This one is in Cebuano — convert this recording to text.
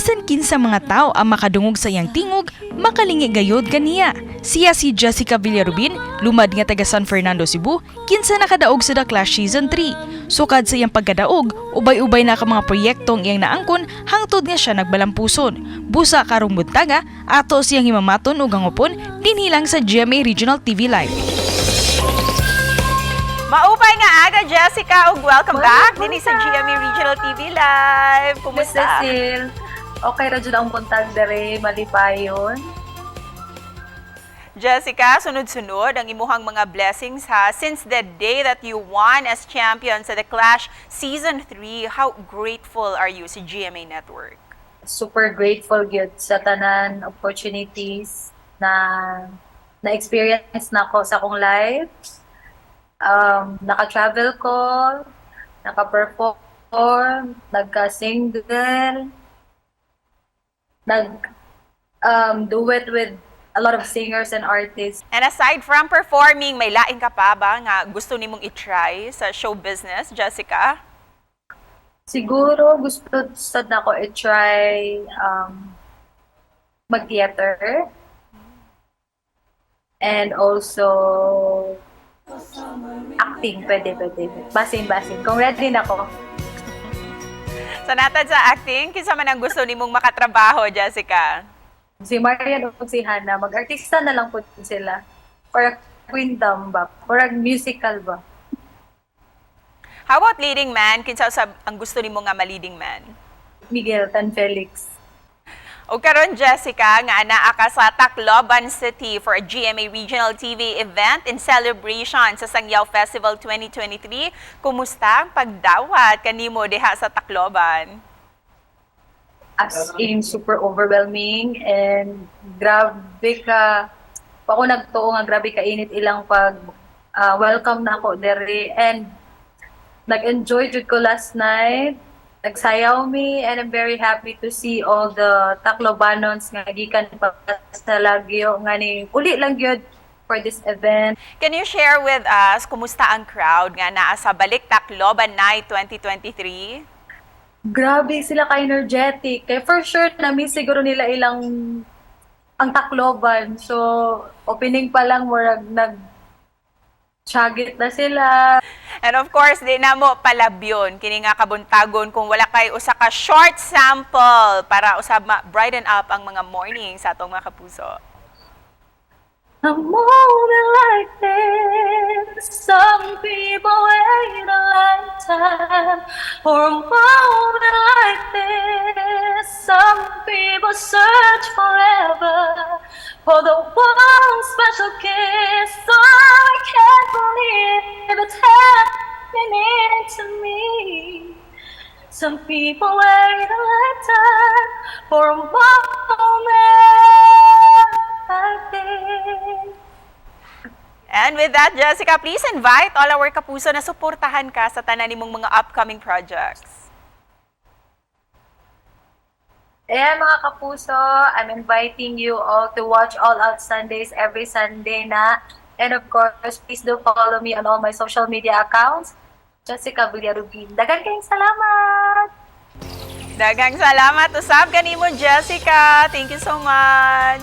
Bisan kinsa mga tao ang makadungog sa iyang tingog, makalingi gayod kaniya. Siya si Jessica Villarubin, lumad nga taga San Fernando, Cebu, kinsa nakadaog sa The Clash Season 3. Sukad sa iyang pagkadaog, ubay-ubay na ka mga proyektong iyang naangkon hangtod nga siya nagbalampuson. Busa karong buntaga, ato siyang himamaton ug hangupon dinhi lang sa GMA Regional TV Live. Maupay nga aga, Jessica, ug welcome back dinhi sa GMA Regional TV Live. Miss Kumusta? Cecil, okay ra jud ang buntag dere, malipayon. Jessica, sunod-sunod ang imuhang mga blessings ha. Since the day that you won as champion sa The Clash Season 3, how grateful are you sa GMA Network? Super grateful gyud sa tanan opportunities na na-experience nako sa akong life. Naka-travel ko, naka-perform, nagka-single, nag duet with a lot of singers and artists. And aside from performing, may lain ka pa ba nga gusto nimong i-try sa show business, Jessica? Siguro gusto sad nako i-try mag-theater and also acting, pwede, pwede. Basin, basin. Kung ready na ko. Sa natad sa acting, kinsa man ang gusto nimong makatrabaho, Jessica? Si Marian o si Hannah, mag-artista na lang po sila. Or Queendom ba? Or musical ba? How about leading man? Kinsa usab ang gusto nimo nga ma-leading man? Miguel Tan Felix. O karon, Jessica, nga anaa ka sa Tacloban City for a GMA Regional TV event in celebration sa Sangyaw Festival 2023. Kumusta ang pagdawat kanimo diha sa Tacloban? As in, super overwhelming and grabe ka pa ako nagtuo nga grabe ka init ilang pag welcome na ako dere and nag-enjoy jud ko last night, nagsayaw mi, and I'm very happy to see all the Taclobanons nga gikan pa sa Lagyo nga ni uli lang gyud for this event. Can you share with us kumusta ang crowd nga naa sa Balik Tacloban Night 2023? Grabe sila ka-energetic. Kaya for sure, na-miss siguro nila ilang ang Tacloban. So, opening pa lang, murag nag chagit na sila. And of course, di na mo palabyon kini nga kabuntagon kung wala kay usa ka short sample para usab ma-brighten up ang mga morning sa atong mga kapuso. A moment like this, some people wait a lifetime for a moment like this. Some people search forever for the one special kiss. Oh, I can't believe it's happening to me. Some people wait a lifetime for a moment like this. And with that, Jessica, please invite all our kapuso na suportahan ka sa tanan nimong mga upcoming projects. Ayan, mga kapuso, I'm inviting you all to watch All Out Sundays every Sunday na. And of course, please do follow me on all my social media accounts. Jessica Villarubin. Dagan kayong salamat! Daghang salamat usab kanimo, Jessica. Thank you so much.